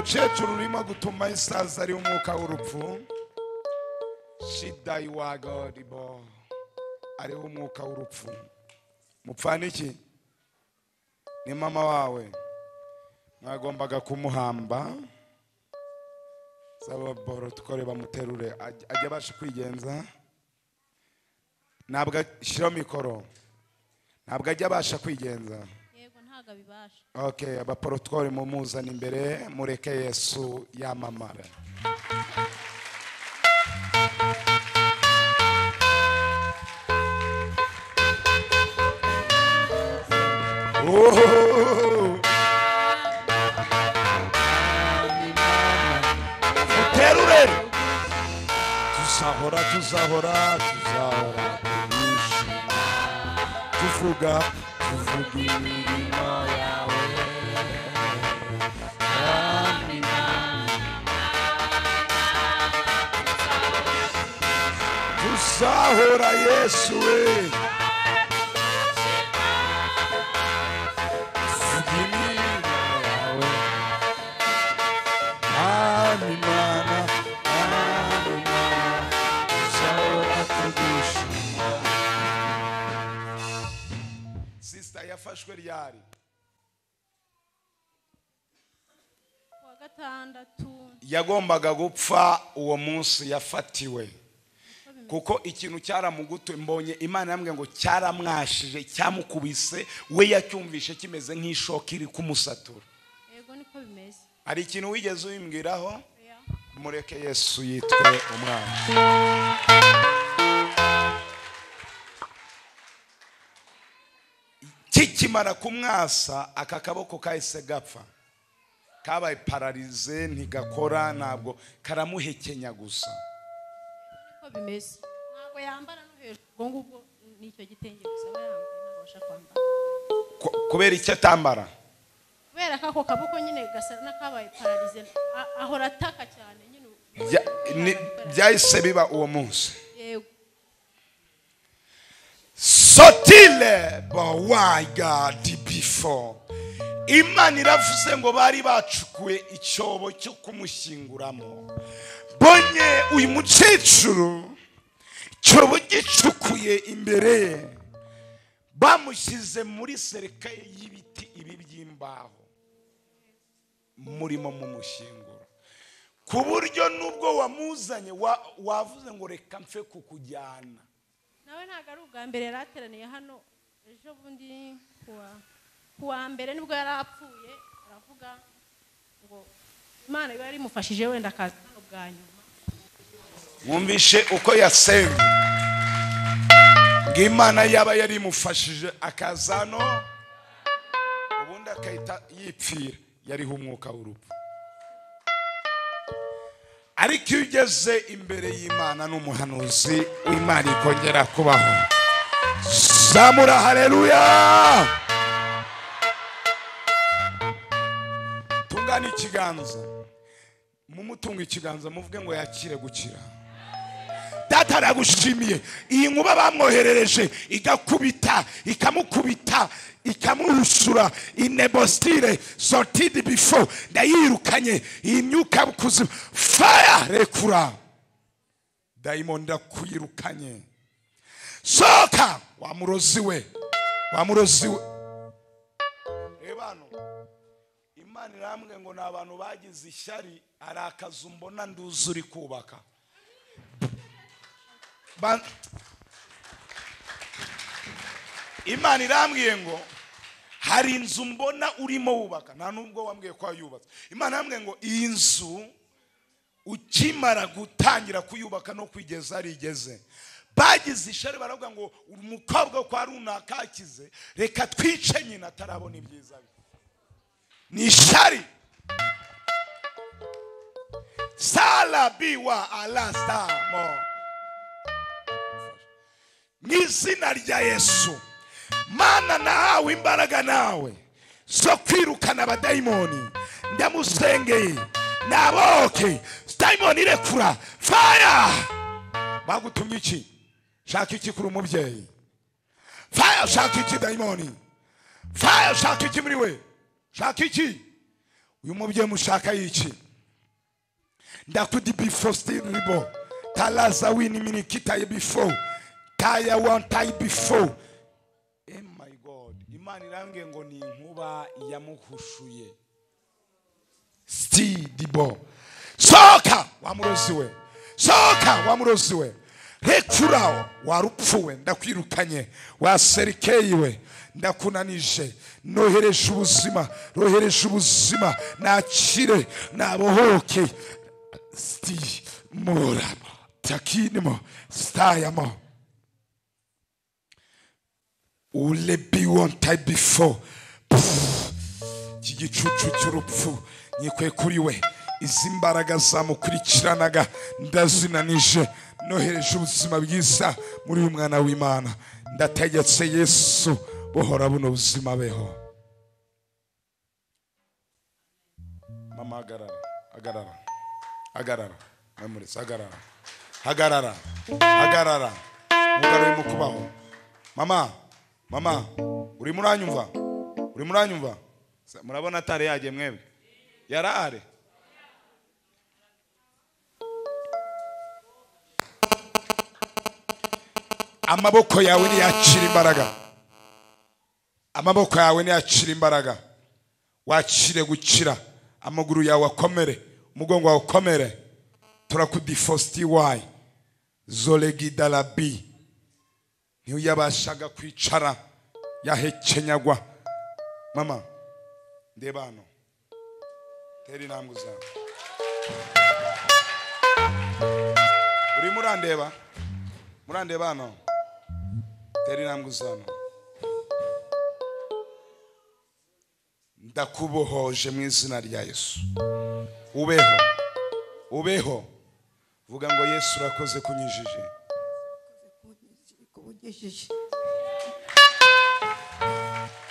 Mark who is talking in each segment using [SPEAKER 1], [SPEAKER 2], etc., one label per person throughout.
[SPEAKER 1] Mukecuru urimo gutuma isaza ari umwuka w'urupfu. Shida iwagoribo ariho umwuka w'urupfu. Mupfana iki? Ni mama wawe. Mwagombaga kumuhamba. Saba borotokore bamuterure ajya abasha kwigenza. Ntabwo ashyiraho mikoro. Ntabwo ajya abasha kwigenza.
[SPEAKER 2] Yego ntabwo abibasha.
[SPEAKER 1] Okay, abaporotokore mumuzana imbere mureke Yesu yamamara. Oh! Muterure! Tuzahora, tuzahora, tuzahora tugushima. Tuvuga, tuvuga imirimo yawe. Amina. Tuzahora Yesu we. Tuvuga imirimo yawe. Amina. Amina. Tuzahora tugushima. Sister yafashwe ryari?
[SPEAKER 2] Kuwa gatandatu.
[SPEAKER 1] Yagombaga gupfa uwo munsi yafatiwe. Kuko ikintu cyaramugutwe mbonye Imana yambwiye ngo cyaramwashije, cyamukubise, we yacyumvishe kimeze nk'ishoka iri kumusatura.
[SPEAKER 2] Yego niko bimeze.
[SPEAKER 1] Hari ikintu wigeze ubimbwiraho?
[SPEAKER 2] Oya.
[SPEAKER 1] Mureke Yesu yitwe umwana. Kikimara kumwasa aka kaboko kahise gapfa. Kabaye pararize ntigakora, ntabwo karamuhekenya gusa.
[SPEAKER 2] Niko bimeze. Ntabwo yambara no hejuru ubwo ngubwo nicyo gitenge gusa aba yambaye, ntabwo abasha kwambara.
[SPEAKER 1] Kubera icyo atambara?
[SPEAKER 2] Kubera ko ako kaboko nyine gasa n'akabaye pararize, ahora ataka cyane nyine.
[SPEAKER 1] Byahise biba uwo munsi.
[SPEAKER 2] Yego.
[SPEAKER 1] Sotile bawaga before. Imana iravuze ngo bari bacukuye icyobo cyo kumushyinguramo. Bonye uyu mukecuru icyobo gicukuye imbere ye, bamushyize muri serekaye y'ibiti ibi by'imbaho murimo mumushyingura, ku buryo nubwo wamuzanye wavuze ngo reka mfe kukujyana.
[SPEAKER 2] Nawe ntabwo ari ubwa mbere yari ateraniye hano, ejo bundi kuwa mbere nibwo yari apfuye, aravuga ngo Imana iba yarimufashije wenda akaza hano bwa nyuma.
[SPEAKER 1] Mwumvishe uko yasenze ngo Imana yaba yarimufashije akaza hano, ubundi akahita yipfira, yariho umwuka w'urupfu. Ariko iyo ugeze imbere y'Imana n'umuhanuzi w'Imana ikongera kubaho. Zamura haleluya! Tungana ikiganza, mumutunga ikiganza muvuge ngo yakire gukira. Data aragushimiye. Iyi nkuba bamwoherereje igakubita, ikamukubita, ikamurushura inebostire sorted before, ndayirukanye iyi myuka y'ukuzimu. Fire rekura. Daimon ndakwirukanye. Soka wa murozi we, wa murozi we. Reba hano. Imana irambwe ngo ni abantu bagize ishyari, arakaza mbona nduzi uri kubaka. Imana irambwiye ngo hari inzu mbona urimo wubaka, nta nubwo wambwiye ko wayubatse. Imana irambwiye ngo iyi nzu ukimara gutangira kuyubaka no kwigeza rigeze, bagize ishyari baravuga ngo umukobwa kwa runaka akize, reka twice nyina atarabona ibyiza bye. Ni ishyari. Sala biwa alastamo. Mu izina rya Yesu, Mana nahawe imbaraga nawe zo kwirukana abadayimoni, ndamusengeye naboke dayimoni irekura fire. Bagutumye iki? Shaka iki kuri umubyeyi? Fire, shaka iki dayimoni? Fire, shaka iki muri we? Shaka iki? Uyu mubyeyi mushaka iki? Ndakudi before still ribo. Talaza wini minikita before. Taya one tie before. Oh my God. Imana irange ngo ni inkuba yamuhushuye. Sti dibo. Soka wamuroziwe. Soka wamuroziwe. Rekurao warupfuwe ndakwirukanye waserikeyiwe ndakunanije nohereje ubuzima rohereje ubuzima nakire nabohoke sti mora takinimo stayamo ule be one type before igicucu cy'urupfu nyikwe kuriwe izi mbaraga zamukurikiranaga ndazinanije nohereje ubuzima bwiza muri uyu mwana w'Imana ndategetse Yesu buhora buno buzima beho. Mama agarara agarara agarara namuretse agarara hagarara hagarara mugaruye mu kubaho. Mama mama uri muranyumva uri muranyumva murabona atari yagiye mwebwe yarare. Amaboko yawe niyakira imbaraga. Amaboko yawe niyakira imbaraga. Wakire gukira. Amaguru yawe akomere. Umugongo wawe ukomere. Turakudifosti why. Zolegidalabi. Niyo yabashaga kwicara yahekenyagwa. Mama ndeba hano. Tera intambwe zawe. Uri murandeba? Murandeba hano? Tera intambwe zano. Ndakubohoje mu izina rya Yesu. Ubeho. Ubeho. Vuga ngo Yesu urakoze kunyijije.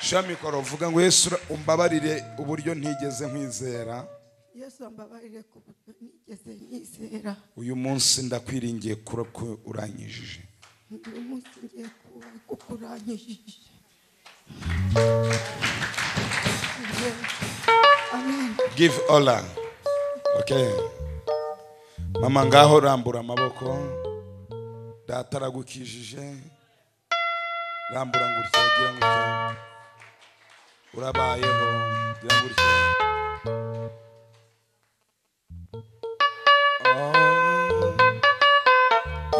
[SPEAKER 1] Shamikoro vuga ngo Yesu umbabarire uburyo ntigeze nkwizera.
[SPEAKER 3] Yesu ambabarire ku buryo ntigeze nizera.
[SPEAKER 1] Uyu munsi ndakwiringiye kuko uranyijije.
[SPEAKER 3] Uyu munsi ngiye kuba kuko uranyijije. Amen.
[SPEAKER 1] Give Allah. Okay. Mama ngaho rambura amaboko. Data aragukijije. Rambura ngutya gira ngutya. Urabayeho gira ngutya.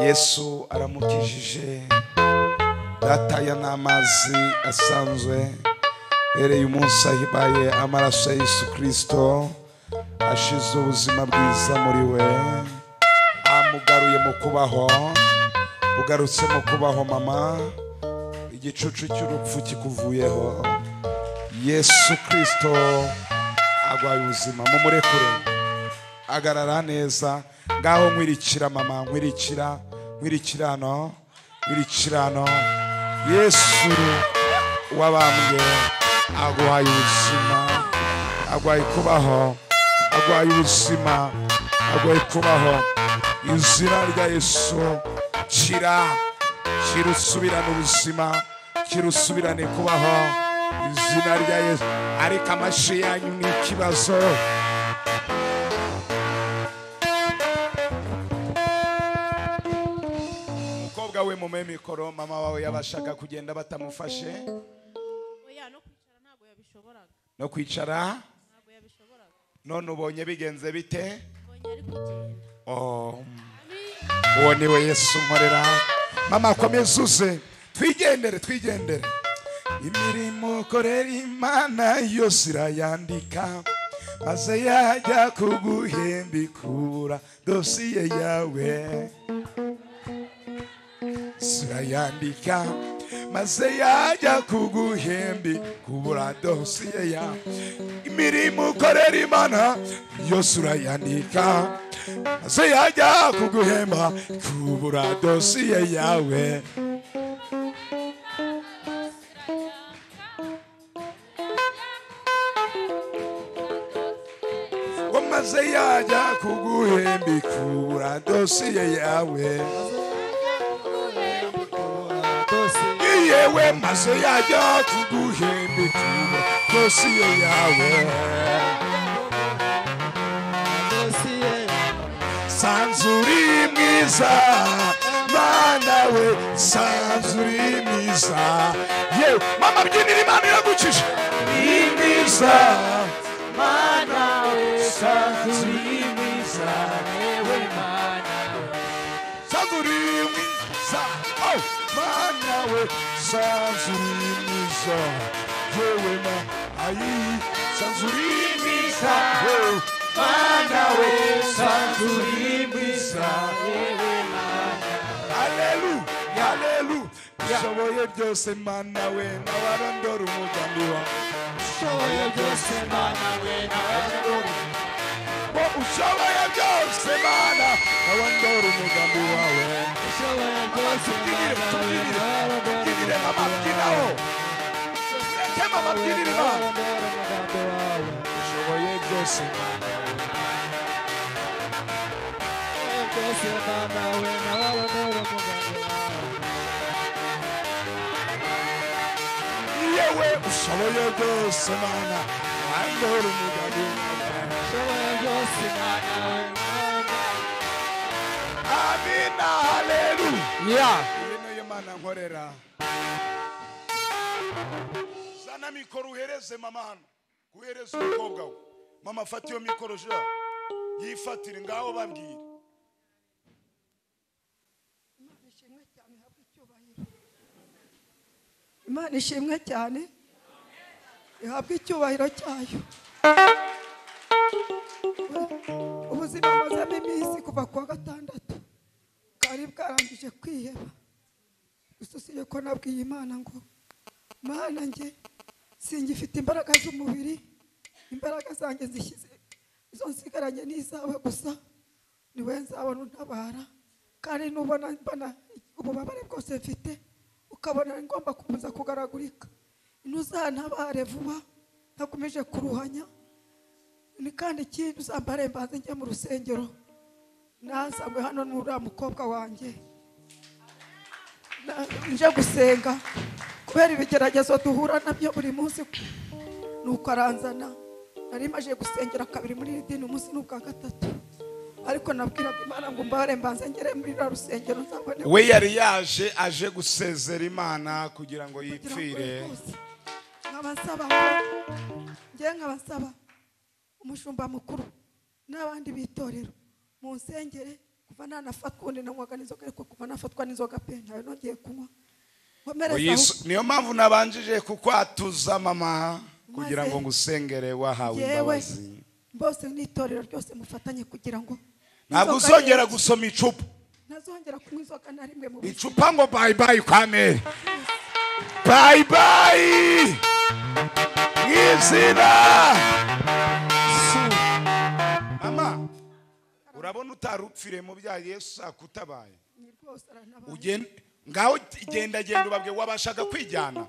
[SPEAKER 1] Yesu aramukijije. Data ya n'amazi asanzwe hereye umunsi ahibaye amaraso ya Yesu Kristo ashize ubuzima bwiza muri we amugaruye mu kubaho ugarutse mu kubaho mama igicucu cy'urupfu kikuvuyeho Yesu Kristo agwaye ubuzima mumurekure agarara neza ngaho nkwirikira mama nkwirikira nkwirikirano nkwirikirano Yesu wabambwe agwaye ubuzima agwaye kubaho agwaye ubuzima agwaye kubaho izina rya Yesu kira kira usubirane ubuzima kira usubirane kubaho izina rya Yesu. Ariko amashi yanyu ni ikibazo. Umukobwa we mu mikoro mama wawe yabashaga kugenda batamufashe.
[SPEAKER 2] Oya no kwicara ntago yabishoboraga.
[SPEAKER 1] No kwicara
[SPEAKER 2] ntago yabishoboraga.
[SPEAKER 1] None ubonye bigenze bite?
[SPEAKER 2] Ubonye ari kugenda.
[SPEAKER 1] Oh. Uwo niwe Yesu nkorera. Mama komeza uze twigendere twigendere. Imirimo korera Imana yose irayandika maze yajya kuguhemba ikura dosiye yawe zirayandika maze yajya kuguhemba kubura dosiye yawe. Imirimo ukorera Imana yose urayandika maze yajya kuguhemba kubura dosiye yawe. Maze yajya kuguhemba kubura dosiye yawe. Yewe maze yajya kuguhemba kubura dosiye yawe. Sanze uri mwiza Mana we, sanze uri mwiza. Yewe mama, byinira Imana iragukije. Uri mwiza
[SPEAKER 4] Mana we, sanze uri mwiza, yewe Mana we,
[SPEAKER 1] sanze uri mwiza. Oh Mana we, sanze uri mwiza, yewe ma ayi, sanze uri mwiza. Oh Mana we, sanze uri mwiza,
[SPEAKER 4] yewe Mana.
[SPEAKER 1] Haleluya, haleluya. Ushoboye byose Mana we, nawarondora umugambi wawe.
[SPEAKER 4] Ushoboye byose Mana we, nawarondora.
[SPEAKER 1] Ushoboye byose Mana, nawarondora umugambi wawe.
[SPEAKER 4] Ushoboye byose Mana we, nawarondora.
[SPEAKER 1] Tubyinire mama, byinaho. Tureke mama, byinire Imana. Ushoboye byose Mana we.
[SPEAKER 4] Byose Mana we, nawarondora umugambi wawe.
[SPEAKER 1] Yewe ushoboye byose Mana, nawarondora umugambi wawe.
[SPEAKER 4] Ushoboye byose Mana we.
[SPEAKER 1] Amina, haleluya. Iyi niyo Mana nkorera. Zana mikoro uhereze mama hano, uhereze umukobwa we. Mama fata iyo mikoro ja, yifatire ngaho babwire.
[SPEAKER 3] Imana ishimwe cyane, ihabwe icyubahiro. Imana ishimwe cyane, ihabwe icyubahiro cyayo. Ubuzima mazemo iminsi kuva kuwa gatandatu bwari bwarangije kwiheba. Gusa usibye ko nabwiye Imana ngo Mana njye singifite imbaraga z'umubiri, imbaraga zanjye zishyize izo nsigaranye n'izawe gusa, niwe nzabona untabara. Kandi nubona mbona ububabare bwose mfite, ukabona ngomba kubuza kugaragurika, ntuzantabare vuba ntakomeje kuruhanya. Ni kandi ikindi uzambare mbanze njye mu rusengero, nazanywe hano n'uriya mukobwa wanjye nje gusenga kubera ibigeragezo duhura nabyo buri munsi. Nuko aranzana, nari maje gusengera kabiri muri iri dini, umunsi n'ubwa gatatu, ariko nabwiraga Imana ngo mbare mbanze ngere muri iriya rusengero nzabone.
[SPEAKER 1] We yari yaje aje gusezera Imana kugira ngo yipfire.
[SPEAKER 3] Nkabasaba njye, nkabasaba umushumba mukuru n'abandi b'itorero mu nsengere, kuva nanafatwa ubundi nanywaga n'inzoga, ariko kuva nafatwa n'inzoga pe ntayo nongeye kunywa.
[SPEAKER 1] Niyo mpamvu nabanjije kukwatuza mama, kugira ngo ngusengere wahawe imbabazi.
[SPEAKER 3] Bose n'itorero ryose mufatanye kugira ngo
[SPEAKER 1] ntabwo uzongera gusoma icupa,
[SPEAKER 3] ntazongera kunywa inzoga na rimwe mu buzima.
[SPEAKER 1] Icupa ngo bye bye kwa Mary, bye bye mwizina. Mama urabona utarupfire mu bya Yesu akutabaye. Ugende ngaho, genda genda ubabwe wabashaga kwijyana.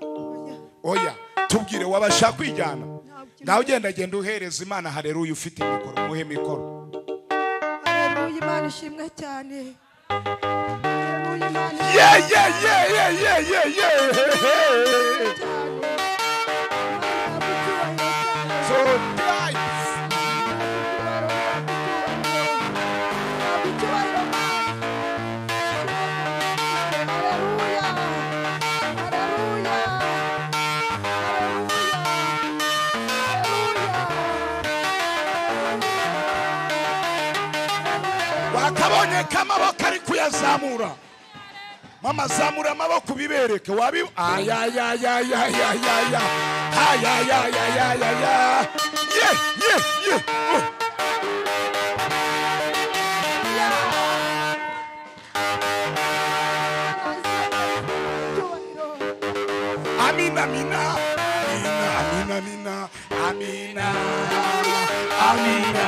[SPEAKER 1] Oya tubwire wabasha kwijyana. Ngaho genda genda uhereza Imana. Haleluya, ufite mikoro muhe mikoro.
[SPEAKER 3] Haleluya, Imana ishimwe cyane. Haleluya, Imana.
[SPEAKER 1] Yeah yeah yeah yeah yeah yeah yeah. So nice. Wakabonye k'amaboko ari kuyazamura. Mama zamura amaboko bibereke wabi. Ayayayayayaya, ayayayayaya. Ye ye ye. Amina, amina, amina, amina, amina, amina. Amina,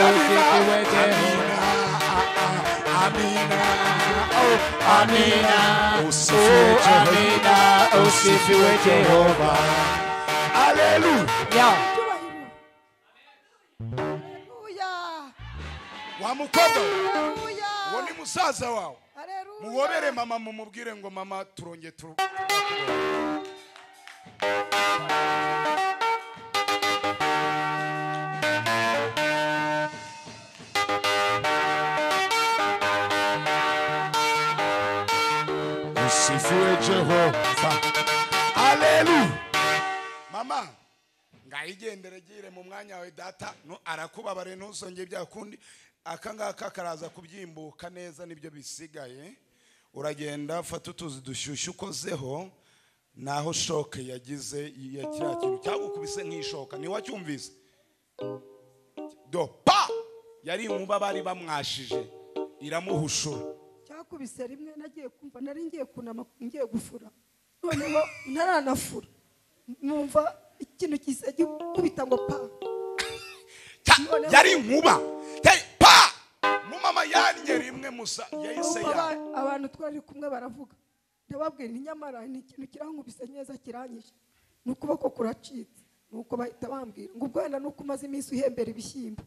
[SPEAKER 1] amina, amina,
[SPEAKER 4] Amina, usifiwe Jehova.
[SPEAKER 1] Haleluya.
[SPEAKER 3] Haleluya.
[SPEAKER 1] Wa mukobwa,
[SPEAKER 3] Haleluya.
[SPEAKER 1] uwo ni musaza wawe.
[SPEAKER 3] Haleluya.
[SPEAKER 1] Muhobere mama, mumubwire ngo mama turonge tu. Mama ngayigendere gire mu mwanya wawe data no arakubabare ntuzongeye byakundi. Aka ngaka karaza kubyimbuka neza nibyo bisigaye. Uragenda fata utuzi dushyushye ukozeho naho shoke yagize ya kiriya kintu cyagukubise nk'ishoka. Ni wacyumvise do pa yari inkuba bari bamwashije iramuhushura.
[SPEAKER 3] Cyakubise rimwe nagiye kumva nari ngiye kunama ngiye gufura, noneho ntaranafura numva ikintu kise gikubita ngo pa.
[SPEAKER 1] Yari inkuba pa mumama yannye rimwe musa yahise ya.
[SPEAKER 3] Abantu twari kumwe baravuga, ndababwira nti nyamara ni ikintu kirankubise neza kiranyije, n'ukuboko kuracitse. Nuko bahita bambwira ngo ubwo wenda nuko umaze iminsi uhembera ibishyimbo.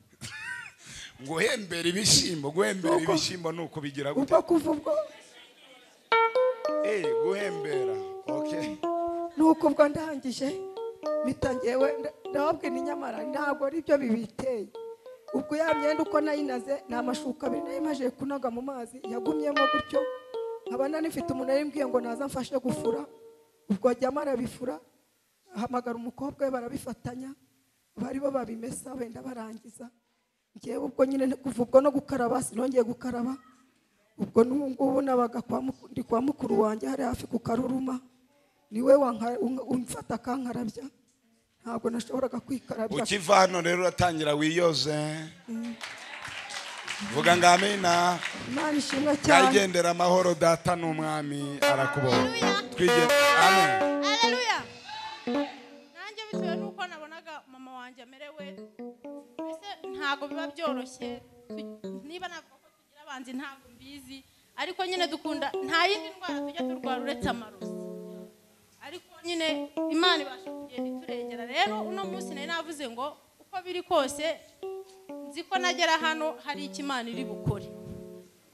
[SPEAKER 1] Ngo uhembera ibishyimbo, guhembera ibishyimbo nuko bigira gute?
[SPEAKER 3] Ubwo kuva ubwo
[SPEAKER 1] guhembera okay.
[SPEAKER 3] Nuko ubwo ndangije mitangiyewe ndababwira nti nyamara ntabwo ari byo bibiteye. Ubwo ya myenda uko nayinaze ni amashuka abiri nayimaje kunaga mu mazi yagumyemo gutyo. Nkaba nifite umuntu yarimbwiye ngo naza mfashe gufura. Ubwo ajyamo arabifura, ahamagara umukobwa we barabifatanya, bari bo babimesa wenda barangiza. Ngewe ubwo nyine kuva ubwo no gukaraba sinongeye gukaraba. Ubwo n'ubu nabaga ndi kwa mukuru wanjye hari hafi ku Karuruma, niwe umfata akankarabya. Ntabwo nashoboraga kwikarabya.
[SPEAKER 1] Ukiva hano rero uratangira wiyoze. Vuga ngo amina.
[SPEAKER 3] Imana ishimwe cyane.
[SPEAKER 1] Yagendera amahoro data n'umwami arakubona. Twige amen.
[SPEAKER 2] Haleluya. Nanjye bitewe nuko nabonaga mama wanjye amerewe, mbese ntago biba byoroshye. Niba navuga ko tugira abanzi ntabwo mbizi, ariko nyine dukunda nta yindi ndwara tujya turwara uretse amarozi. Ariko nyine Imana ibasha kugenda iturengera. Rero uno munsi nari navuze ngo uko biri kose nzi ko nagera hano hari icyo Imana iri bukore.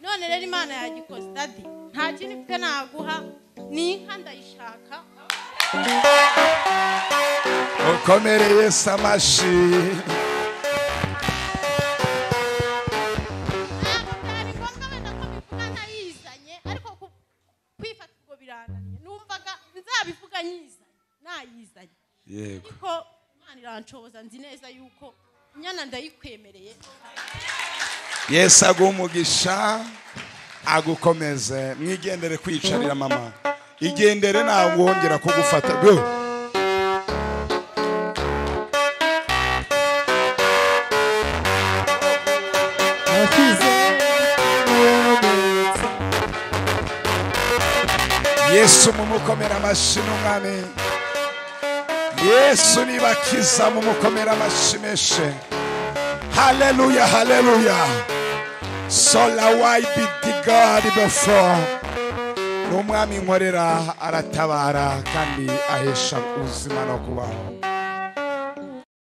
[SPEAKER 2] None rero Imana yagikoze daddy, nta kindi mfite naguha, ni inka ndayishaka.
[SPEAKER 1] Ukomere Yesu amashi.
[SPEAKER 2] Byari ngombwa wenda ko mbivuga ntayizanye, ariko kwifata ubwo birananiye. Numvaga nzabivuga nyizanye, nayizanye.
[SPEAKER 1] Yego.
[SPEAKER 2] Ariko Imana iranshoboza, nzi neza yuko inyana ndayikwemereye.
[SPEAKER 1] Yesu aguhe umugisha agukomeze. Mwigendere kwicarira mama, igendere ntabwo wongera kugufata. Yesu mumukomera amashyi n'umwami. Yesu nibakiza mumukomera amashyi menshi. Haleluya, haleluya. Sola why be the God before. N'umwami nkorera aratabara kandi ahesha ubuzima no kubaho.